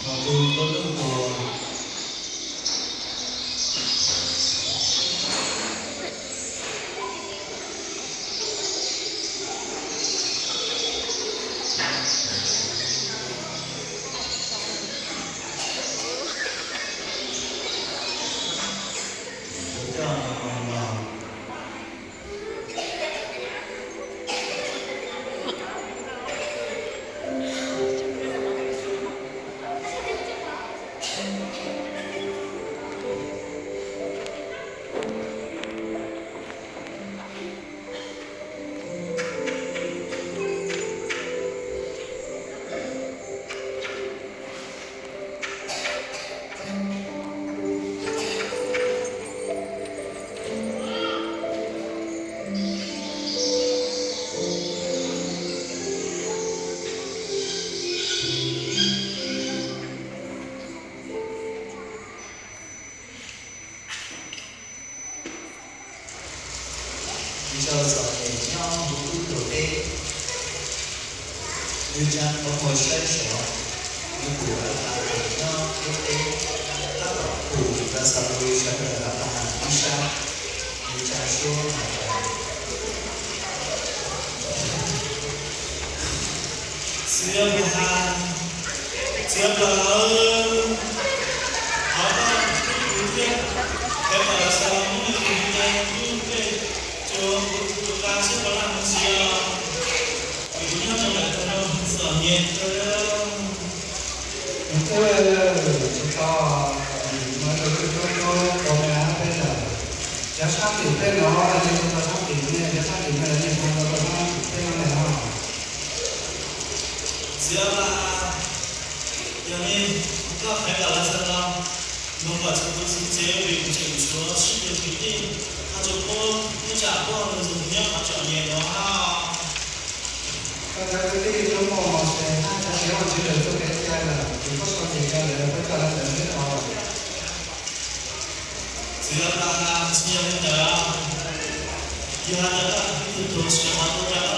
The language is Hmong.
Tus npawg Nuj Tuam. Ib zaug txom nyem nyob huv tub tuag teb, nws tsa qhov muag saib xyov nws pum Abrahas nyob ib teb, tab tom pum Laxalus sawv daws Abrahas ib sab, nws tsa suab hais tias, Txiv Abrahas, txiv Abrahas, thov koj hlub kuv thiab, thov kom Laxalus muab nws tus npe hlub nplej rau kuv tus qa sib puas laj mus txiv os. Kuv nyob rau nram tog no txom nyem kawg. Tub, tsis tau, no rau peb tub tub tau na peb lawm. Cov sab tim peb no, nej tau sab tim nej, cov sab tim nej, nej tau sab tim peb no lawm no. Txiv Abrahas, yog li koj hais kom Laxalus mus kom txog tus txiv tsev, vim kuv tseem tshuav tsib tug kwv tij, ho tsuas pub ib tsam pub nws tus nyob qhov txom nyem no. Koj cov kwv tij tub muaj mos tsev, hab cov tsev vaj tsev lwm tuaj kev cai lawm, ces koj sau ces cai lawm, koj coj lawv ntawd xwb os. Txiv Abrahas, tsis yog li ntawd. Yog hais tias koj ib tug tuag tsis yog qhov ua rau koj